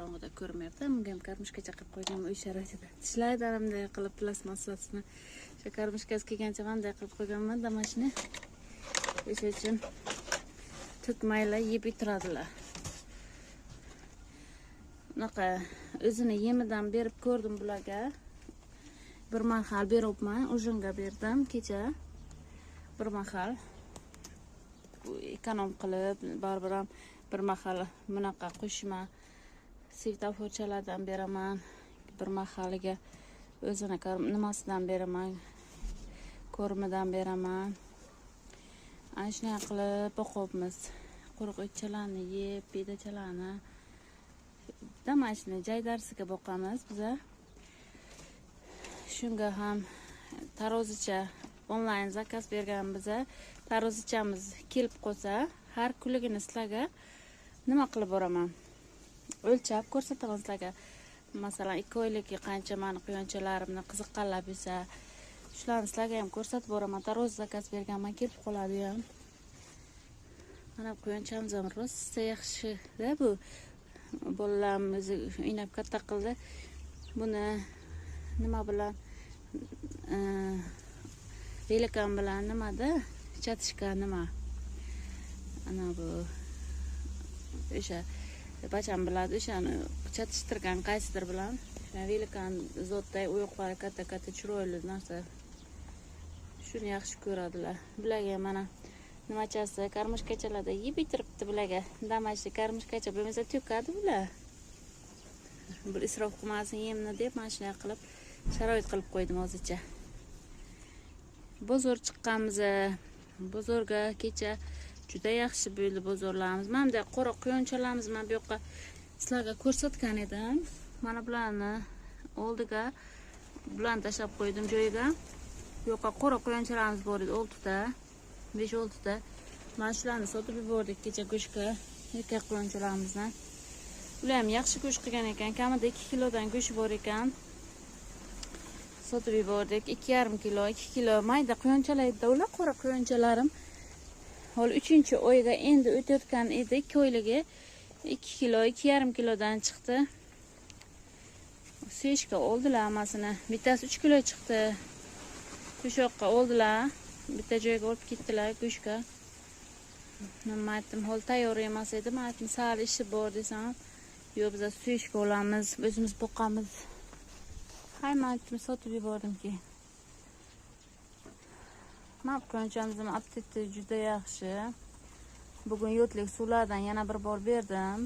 Qorong'uda ko'rinmayapti. Bunga ham karmushkacha qilib qo'yganman uy sharoitida. Tishlaydi bunday qilib plastmassasini. O'sha karmushkasi kelgancha bunday qilib qo'yganman домашний. O'sha uchun to'kmaylar, yeb bitiradilar. Unaqa o'zini yemidan berib ko'rdim bularga. Bir mahal beribman, ужин ga berdim kecha. Bir mahal эконом qilib, baribir ham bir mahal bunaqa qo'shma svetoforchalardan beraman. Bir mahaliga o'zini nimasidan beraman, корм idan beraman. Ana shunday qilib boqyapmiz. Quruq o'tchalarni yeb, bedachalarni домашний jaydarsiga boqamiz biza. Shunga ham tarozicha onlayn заказ bergan biza. Tarozichamiz kelib qolsa, har kunligini sizlarga nima qilib boraman? O'lchab ko'rsataman sizlarga. Masalan, 2 oyligi qancha mani quyonchalarimni qiziqqanlar bo'lsa, shularni sizlarga ham ko'rsatib boraman. Tarozi заказ berganman, kelib qoladi ham. Mana quyonchamiz ham rosa yaxshi-da bu. Bolalarimiz o'zi o'ynab katta qildi. Buni nima bilan, velikan bilan nimada chatishgan, nima, ana bu o'sha bacham biladi, o'shani chatishtirgan qaysidir bilan. Velikan zotday oyoqlari katta katta, chiroyli narsa, shuni yaxshi ko'radilar. Bularga mana nimachasi, karmushkachalarda yeb bitiribdi bularga. Домашний karmushkacha bo'lmasa, to'kadi bular. Bir isrof qilmasin yemni deb mana shunday qilib sharoit qilib qo'ydim hozircha. Bozor chiqqanmiz. Bozorga kecha juda yaxshi bo'ldi bozorlarimiz. Mana bunday qora quyonchalarimiz, mana bu yoqqa sizlarga ko'rsatgan edim. Mana bularni oldiga bularni tashlab qo'ydim joyiga. Bu yoqqa qora quyonchalarimiz bor edi, 6 ta, 5-6 ta. Mana shularni sotib yubordik kecha go'shtga, erkak quyonchalarimizni. Ular ham yaxshi go'sht qilgan ekan, kamida 2 kilodan go'shti bor ekan. Sotib yubordik. 2,5 kilo, 2 kilo mayda quyonchalar edi ular, qora quyonchalarim. Hali 3-oyga endi o'tayotgan edi, 2 oyligi 2 kilo, 2,5 kilodan chiqdi. Suyishga oldilar hammasini. Bittasi 3 kilo chiqdi. Go'shtga oldilar. Bitta joyga olib ketdilar go'shtga. Nima aytdim, holi tayyor emas edi. Men aytdim, sal ishi bor desam, yo'q, biz suyishga olamiz, o'zimiz boqamiz. Hay, men aytdim, sotib yubordim keyin. Mana quyonchamizni appetiti juda yaxshi. Bugun yodlik suvlardan yana bir bor berdim.